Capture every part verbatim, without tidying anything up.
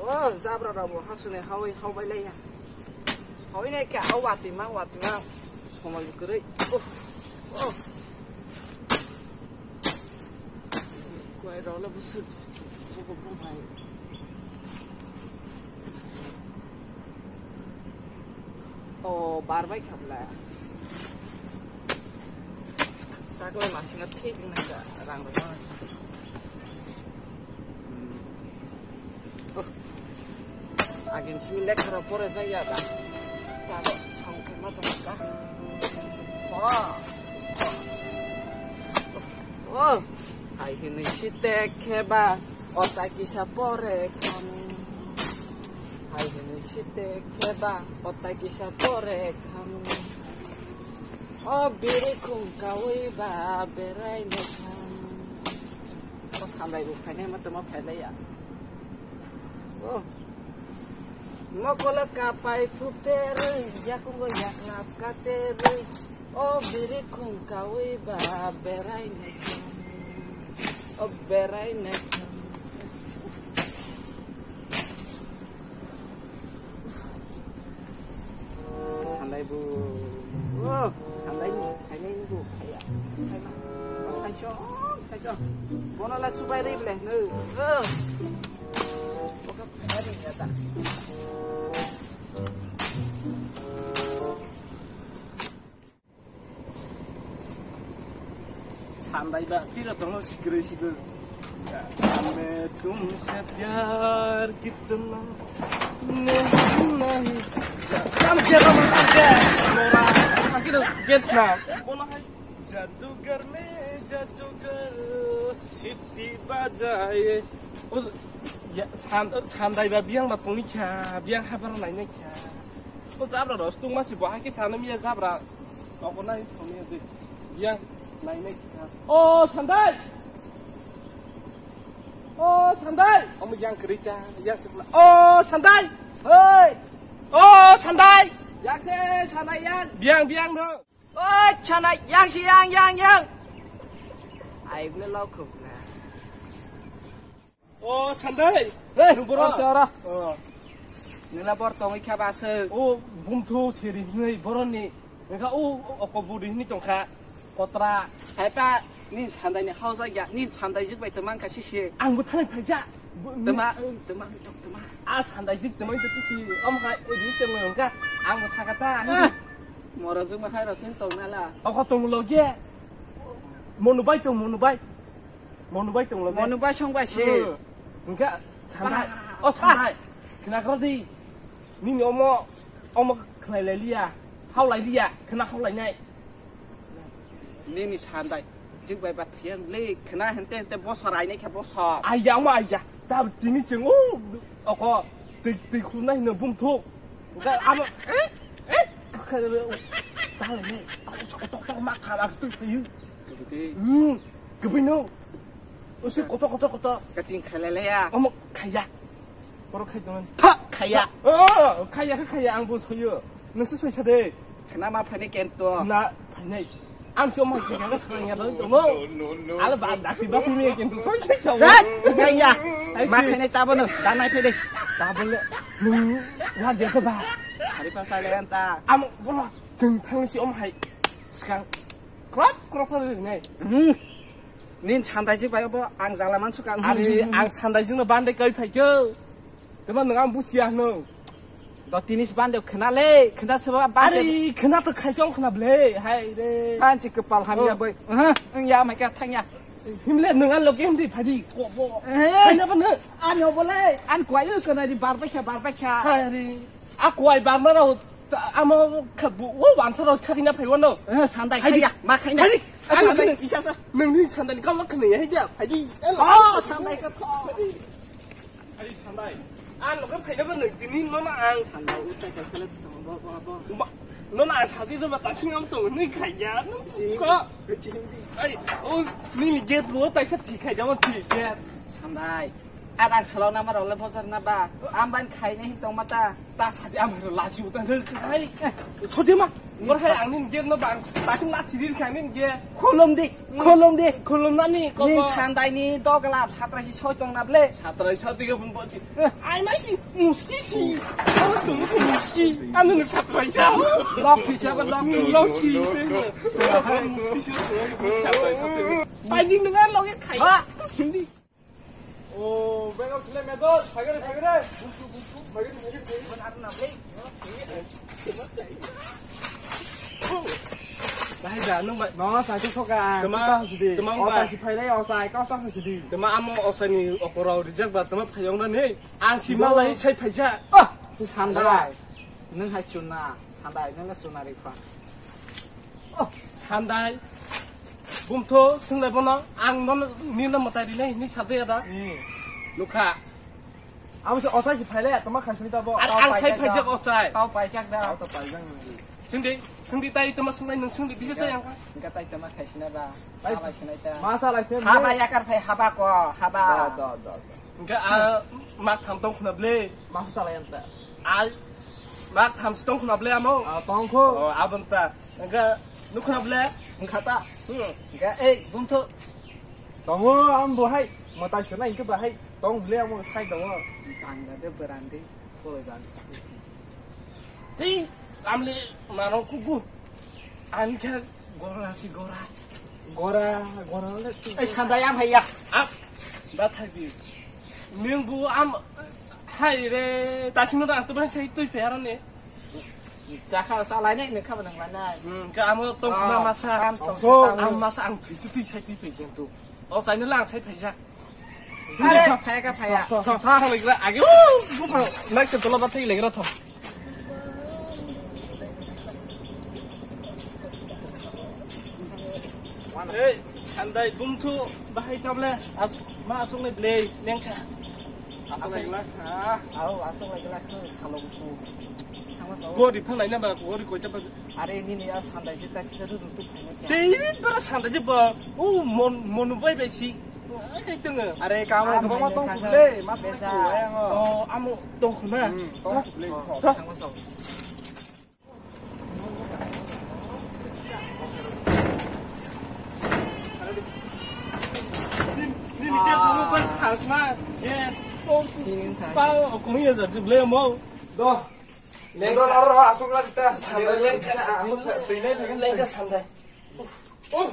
O, jabra rok bo haksonwi hawi hawbai laiya. Hawi nai khe, o watwi mang, watwi mang. Somoi bo kwrwi. Oh, oh. Kuai rok le bwswk. Buko bumhai. O, barbai kha bwla. Taklai masinga thik nang ka rang rok. Agin simi lekha rok pore jaya ba. Tago saung khe ma tong ka. Oh. Oh. Hai hinwi site khe ba, o tai kisa pore khamu. Hai hinwi site khe ba, o tai kisa pore khamu. O biri khum kawi ba berai no khamu. O sandai bo phainai ma tongma phailaiya. Oh. Mokolo kapai thuterwi, yakungo yaklap katerwi. O biri khum kawi ba berai no khamu. O berai no khamu. Sandai bu. Oh, sandai ni, sandai ni bu. Kaya. O saicho, saicho. Bono la chubai ri ble, no. Oh. Oka phari ya ta. Sandai ba tira tongo sikiri sikiri. Hame tumse pyar kitna nahi. Kam kya ram kam kya. Mora. Akira gets na. Bono hai. Jadugar me jadugar siti bajaye. O ya san sandai ba biang ba tongni kya biang habar nai nai kya. O jabra ros tung ma si bo hai ki sanam ya jabra. Toko nai thomia de. Yang, nai, nai. Oh, Sandai! Oh, Sandai! Omo yang kerita, yang sebelah. Oh, Sandai! Hei! Oh, Sandai! Yang se, Sandai yang. Biang, biang no. Oh, Sandai, yang si, yang, yang, yang. Ai, gue lau khuk na. O Sandai. Hei, nung borok. O, sora. O. Nila bor tongwi kha ba se. O bumthu siri hinwi boroni. Nengkha o oko budi hinwi tongkha. Kotra. Haipa ni Sandai ni hausa ya. Ni Sandai jik bai temang kasi si. Ang bo thani phaija. Bo ni Tema, eng, tema, tok, tema. A Sandai jik temang to si. Om hai, o di temang ka. Ang bo sakata. Ah. Mora jik ma hai rasin tong nala. Oko tong loge. Monu bai tong, monu bai. Monu bai tong loge. Monu bai song bai si. Hmm. Hingke Sandai. Ba. O Sandai. Khna kro di. Nini omo, omo khnai lai liya. Hao lai liya. Khna hao lai nai. Nini Sandai. Jik bai ba thiyang le khna hente hente boso rai nai khe boso. Aiya omo aiya. Ta tini cheng o oko twi twi khulna hino bumthu. Hingke amo eh eh. Chale ne. Tok tok tok ma kha ba twi twi. Kwbwi. Hmm, kwbwi no. Usi kotor, kotor, kotor. Cutting khailaiya. Omo khaiya. Borok khai tongmani. Tha, khaiya. Oh, khaiya, khaiya, ang bo soyo. Nungsi soisa de. Khna ma phainai kento. Na, phainai. Ang se omo khaiya, khaiya, khaiya, dong, dong. No, no, no. Ala ba, dakti ba, sini kento, soisa, soisa. Rat, khaiya. Ai, ma si. Khainai tabono, danai phede. Tabole, nung, wa jete ba. Hari pasal anta. Amo, bolo, jeng thang si om hai. Skang. Krok, krok, krok, rinai. Hmm. Nin sandaijik bai obo ang jala mansuka. Ari, ang sandaijikno bande kai phaikho. Tebo nwng ang buchiya hwno. Do tinis bande khna le, khna seba bande. Ari, khna to khaikho khna ble, hai re. Hanchi kwpal hamya bai. Aha, ang ya mai ka thangya. Himle nwng ang loge hindi phadi, kobo. Eh. Khaina ba nw? Ani obo le, an kwai ko nari bar bai kha, bar bai kha. Hai re. A kwai bar ma rao. Ta, amo khabu, o wansa rok khakina phaiwano. Eh, sandai khaiya, ma khaina. Hai di. Ah, sandai, isa sa. Nangni sandai ni kama khna ya, hai dia. Hai di. Oh, sandai ka tho. Hai di, sandai. Ah, loge phaina ba nang tini no na ang. Sandai utai ka sele to, bo, bo, bo. Ba, no na ang saji do ba tasing am to ni khaiya. Si. Ko. Ai, o, nini gate bo taisa thi khaiya mo thi gate. Sandai. Arang salo nama role bozor na ba. Amban khaine hi tong mata. Ta sadi amaro laji uta nang khai. Sodi ma. Bor hai ang nin gate no bang. Ta sing la thiri khai nin ge. Khulum di. Khulum di. Khulum nani ko. Nin sandai ni doglap satra si soi tong na ble. Satra si sati ge bung boti. Ai mai si muski si. Ano tong muski. Ano ni satra si. Lok si siapa lok si. Lok si. Muski si. Satra si sati. Pai ding dengan lok ya khai. Ha. Oh, bengkok sile medo, phagere, phagere. Phagere, phagere, phagere. Bahai da, nung bai. Mama sa tu soka. Tama, kau ta sidi. Tama, oh, ba. Ta si phai lai, oh, sa, kau ta sidi. Tama amo, oh, sa ni, okoro reject ba, tama phayong na ni. Ang si malai sai phaija. Ah, sandai. Nung hai chuna, sandai, nung chuna ri pha. Oh, sandai. Bumtho, swnglai bono, ang nono, nino mwtai rinai hinwi sajaya da? Hmm. Nukha. Abo se ochai se phaile, toma khaisini tabo. Ar tao ang sai paijak phaijak da. Ochai. Tao paijak da. Tao to paijak nang. Sungdi, sungdi tai toma sungnai nung sungdi bisa chai ang kha. Engka tai toma khaisina ba. Tai salai sinai ta. Ma salai sinai. Haba yakar phai haba ko, haba. Do, do, do, do. Engka, ah, mak tham tong khuna ble. Masa salai anta. Ai, mak tham si tong khuna ble amo. Ah, tong kho. Oh, abon ta. Engka, nuk khuna ble. Engka ta. Hmm. Engka, eh, bumtho. Tongo, am bo hai. Mata suna engka ba hai. Tong ble amo sai tongo. Tang da de berang de. Koloi dan. Tei, amle mano kuku. Ani kha gora si gora. Gora, gora le tu. Ei sanda yam hai ya. Ap, ba thak di. Ning bu am hai re, ta sino da tu ban sai tui pe arane. Cha kha sa lai ne, ne kha ba nang lai nai. Hmm, ka amo tong khuna masa. Am tong. Am masa ang tui tui sai tui pe jen tu. O sai ne lang sai pe ja. Are, phaya ka phaya. Tho, tho, tho, tho, legra, age, uh, buphang, nak se tola bathai legra, tho. Ei, sandai, bumthu, bahai table, as, ma asung le blei, nengkha. Asung le gla, ah. Au, asung le gla, khe salo gusu. Thangma sao. Gori phalai na ba, gori koita ba. Are, nini a sandai je, ta sikha rudu tu phai na kya. Tei, bara sandai je ba, u mon, monu bai bai si. Ai, tengah. Are, kamu ah, rumah tong kule, mat beza. Oh, amu tong khuna. Hmm, tong kule. Tho. Thangma sao. Nini, nini ke kamu ber khasma. Ye, tong. Nini khas. Pau, aku ni aja je beli mau. Doh. Lengka aro asuk la kita. Lengka, lengka sandai. Oh.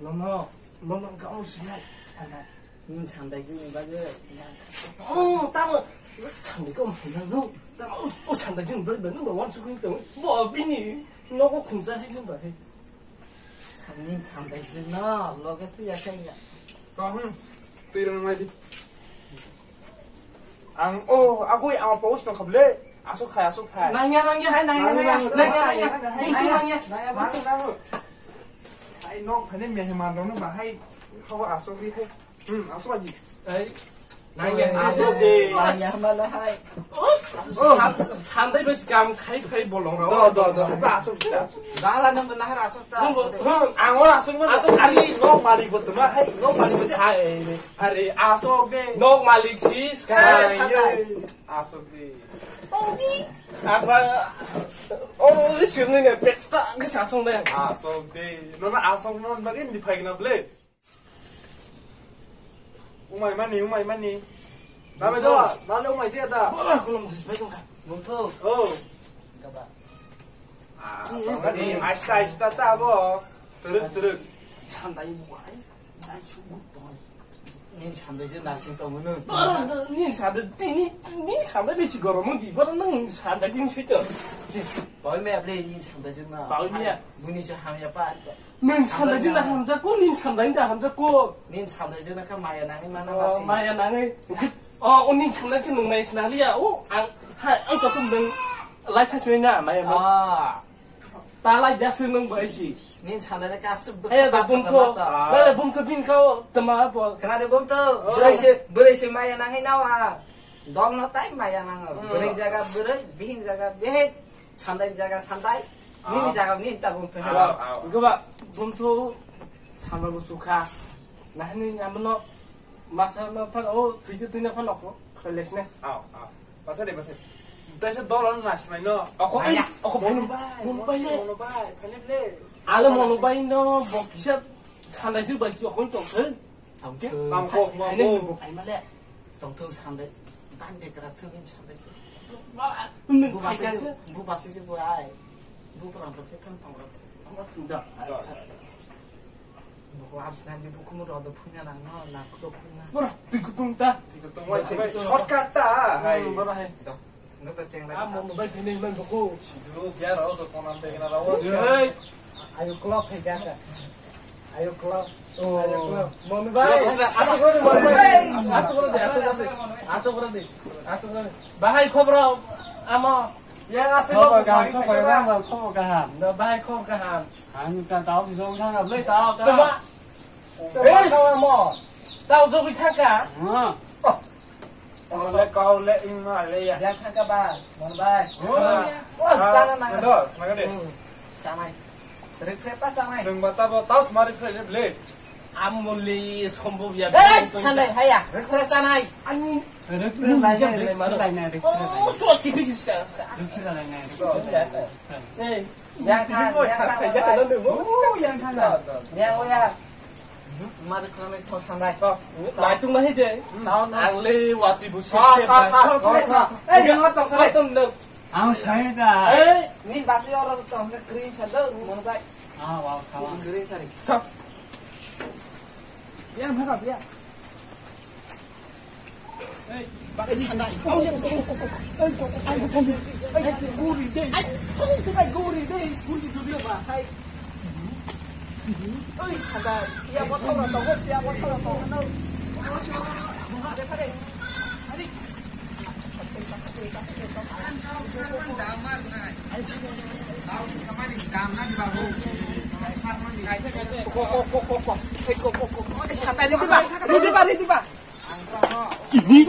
Lono, lono kau sinai sandai. Nini sandai jini bagwi. Oh, tamo. Sandai kau sinai no. Tamo, oh, sandai jini bagwi no wan sukui tamo. Bo bini. Nogo khumsa hai nung bai. Samni samtai sino loge tu ya kai ya. Kahun. Tira nang lagi. Ang oh aku yang apa us tong kable. Asuk khai asuk khai. Nangya nangya hai nangya nangya nangya nangya. Nangya nangya. Nangya nangya. Hai nok phane meheman dong ba hai. Hawa asuk ri hai. Hmm, asuk lagi. Ei. Nangya, asuk de. Nangya mana hai. Oh, sandai besi kam khai khai bolong rao. Do, do, do. Asuk, asuk. Gala nang nahar asuk ta. Ang ora asuk mana? Asuk. Ari nok malik bo tuma hai, nok malik bo hai. Are asuk de. Nok malik si sekarang. Asuk de. Apa? Oh, ini sini nih pesta ke sasong deh. Asuk de. Nona asuk non bagi di pagi na ble. Umai mani, umai mani. Dame do, dame umai je da. Ora kolom dis bai tongkha. Bumthu. Oh. Kaba. Ah, aista aista ta bo. Teruk teruk. Sandai buai. Dai sugu boy. Nin sandai je nasing tong no. Ora nin sandai tini nin sandai besi goromo di. Ora nang sandai din sito. Boy me able nin sandai je na. Boy me. Buni se hamya pa. Nini sandai jina hamjak ko, nini sandai da hamjak ko. Nini sandai jina kha maya nangwi mana masi. Maya nangwi. Oh, nini sandai khe nung nai sina liya. Oh, ang, hai, ang to tum nung lai thas na maya mo. Ah. Ta lai ja sung nung bai si. Nini sandai ka sub. Eh, da bumtho. Lai bumtho bin kau tama po. Kana de bumtho. Bwrwi se, bwrwi se maya nangwi nawa. Dol no tai maya nango. Hmm. Bwrwi jaga bwrwi, bihik jaga bihik, sandai jaga sandai. Ah. Nini jaga nini ta bumthu. Ah, ah. Goba bumthu sandal bo sukha. Nahini amno masa ma phan o tuitu tuina phan oko. Khailesne. Ah, ah. Basa de basa. Taisa dol ano nasmai no. Oko ai, oko mono bai, mono bai le. Mono bai, phale le. Alo mono bai no bo kisa sandai su bai su oko tong thun. Tongthung. Tongthung. Ai, ai, nini bo phai male. Tongthung sandai. Bande kra thung sandai. Nini bo phai basi ka. Bu basi je bo ai. Bu prang prang se phang tong rok. Da. Da. Bo abs na bi bu kumu rok do phunya nang no, na kro phunya. Bora, twi kutung ta. Twi kutung wai se bai shortcut ta. Hai. Bora hai. Da. Nokta cheng lai. Ah, mo mobile phai nai man boko. Sidu biar rao to phone am pegna rao. Jai. Ayo club hai gasa. Ayo club. Oh. Ayo club. Mon bai. Ato kore mon bai. Ato kore de, ato kore de. Ato kore de. Ato kore de. Bahai khobor amo. Ya ase khobor kaham, khobor kaham, khobor kaham. Da bahai khobor kaham. Ang ta tao si jong thang le tao ta. Tama. Tama mo. Tao jogwi thangka. Ha. Kau le, kau le, ing ma le ya. Yang thangka ba, mon bai. Oh. Wah, ah, chana nang. Dol, nang de. Hmm. Chanai. Rikre pa chanai. Seng bata bo tau smari kre le ble. Amuli sombo ya. Eh, chanai haya. Rikre chanai. Ani. Rikre lai nai, rikre lai nai, rikre lai nai. Oh, so kipi kiska. Rikre lai nai, rikre lai nai. Eh. Yang thang, yang thang, yang thang. Oh, yang thang. Yang, oh, yang. Mari khana thos khandai. Laitung nahi de. Ang le wati bu se se. Thos, thos, thos. Eh, yang thos, thos. Ang sai da. Eh, ni basi oro thos green sa do, mon bai. Ah, wow, salam. Green sari. Yang thang ya. Kini